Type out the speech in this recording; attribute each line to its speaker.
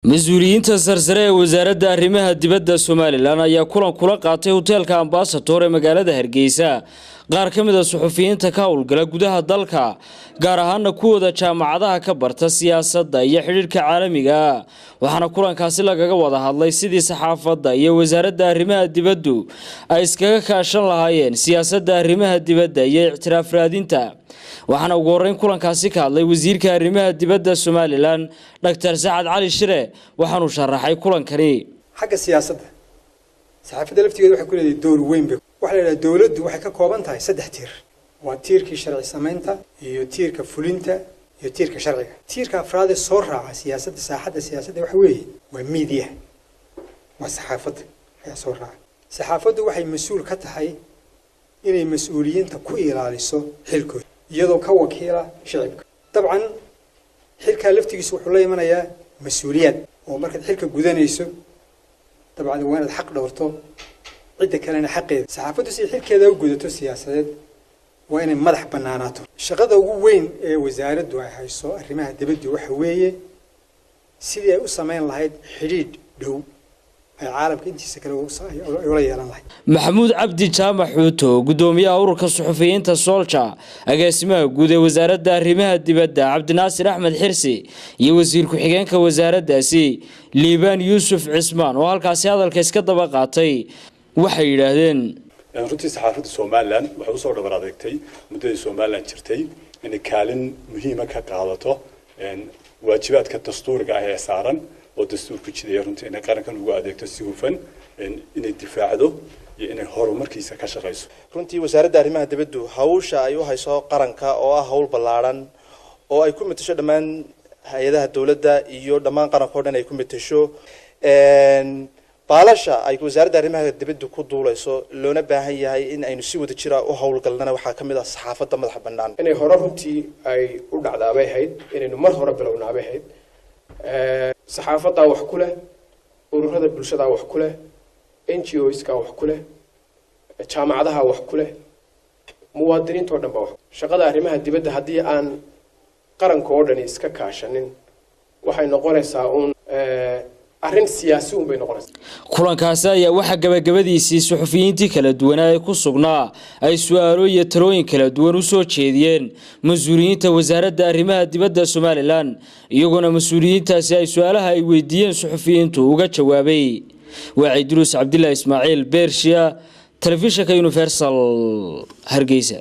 Speaker 1: Mas-uuliyiinta sarsare ee Wasaaradda Arrimaha Dibadda Somaliland ayaa kulan kula qaatay hoteelka Ambassador ee magaalada Hargeysa qaar ka mid ah suxufiyiinta ka howlgala gudaha dalka, gaar ahaana kuwooda jaamacadaha ka barta siyaasadda iyo xidhiidhka caalamiga. Waxaana kulankaasi lagaga wada hadlay sidii saxaafadda iyo Wasaaradda Arrimaha Dibaddu ay iskaga kaashan lahaayeen siyaasadda arrimaha dibadda iyo ictiraaf raadinta. Waxaana ugu horreyn kulankaasi ka hadlay wasiirka arrimaha dibadda Somaliland, Dr Sacad Cali Shire, waxaanuu sharaxay kulankani.
Speaker 2: Xagga siyaasadda, saxaafadda laftigeeda waxay ku leedahay door weyn. Bay waxaa la yidhaha dowladdu waxay ka kooban tahay saddex tiir: waa tiirkii sharci samaynta iyo tiirka fulinta iyo tiirka sharciga. Tiirka afraadee soo raaca siyaasadda, saaxadda siyaasadda, waxa weeye waa media, waa saxaafadda ayaa soo raaca. Saxaafaddu waxay mas-uul ka tahay inay mas-uuliyiinta ku ilaaliso xilkooda, iyadoo ka wakiila shicibka. Dabcan xilkaa laftigiisu wuxuu la imanayaa mas-uuliyaad, oo markaad xilka gudanayso dabcan waa inaad xaq dhowrto, cidda kalena xaqeeda. Saxaafaddu si xilkeeda u gudato siyaasadeed waa inay madax bannaanaato. Shaqada ugu weyn ee wasaaraddu ay hayso arrimaha dibaddu waxa weeye sidii ay u samayn lahayd xidhiidh dhow ay caalamka intiisa kale ay ula yeelan lahayd.
Speaker 1: Maxamuud Cabdi Jaamac Xuuto, gudoomiyaha ururka suxufiyiinta Soolja, agaasimaha guud ee Wasaaradda Arrimaha Dibadda Cabdinaasir Axmed Xirsi iyo wasiir ku-xigeenka wasaaraddaasi Liibaan Yuusuf Cismaan oo halkaasi hadalka iska daba qaatay waxay yidhaahdeen:
Speaker 3: Runtii saxaafadda Somaliland waxay usoo dhabar adeegtay muddadii Somaliland jirtay inay kaalin muhiima ka qaadato waajibaadka dastuuriga ah ee saaran, oo dastuurku jidaya runtii inay qarankan ugu adeegto si hufan, inay difaacdo iyo inay horumarkiisa ka shaqayso.
Speaker 4: Runtii Wasaaradda Arrimaha Dibaddu hawsha ay u hayso qaranka oo ah hawl ballaadhan oo ay ku matasho dhammaan hay-adaha dowladda iyo dhammaan qaranka o dhan ay ku matasho, baalasha ay Wasaaradda Arrimaha Dibadda ku duuleyso, loona baahan yahay in aynu si wada jira u howlgalnana, waxaa ka mid ah saxaafadda madaxa bannaan.
Speaker 5: Inay hore runtii ay u dhacdaabay ahayd, inaynu mar hore bilownaabay ahayd. Saxaafaddaa wax ku leh, ururada bulshadaa wax ku leh, NGOs-kaa wax ku leh, jaamacadaha wax ku leh, muwaadiniinta oo dhan ba wax. Shaqada arrimaha dibadda haddii aan qaranka oo dhani iska kaashanin, waxay noqonaysaa uun arrin siyaasi un bay noqonaysaa.
Speaker 1: Kulankaasi ayaa waxaa gabagabadiisii suxufiyiintii kala duwanaa ee ku sugnaa ay su-aalo iyo talooyin kala duwan u soo jeediyeen mas-uuliyiinta Wasaaradda Arrimaha Dibadda Somaliland, iyagoona mas-uuliyiintaasi ay su-aalaha ay weydiiyeen suxufiyiintu uga jawaabay. Waa Ciidruus Cabdilaahi Ismaaciil Beershiya, telefishinka Universal, Hargeysa.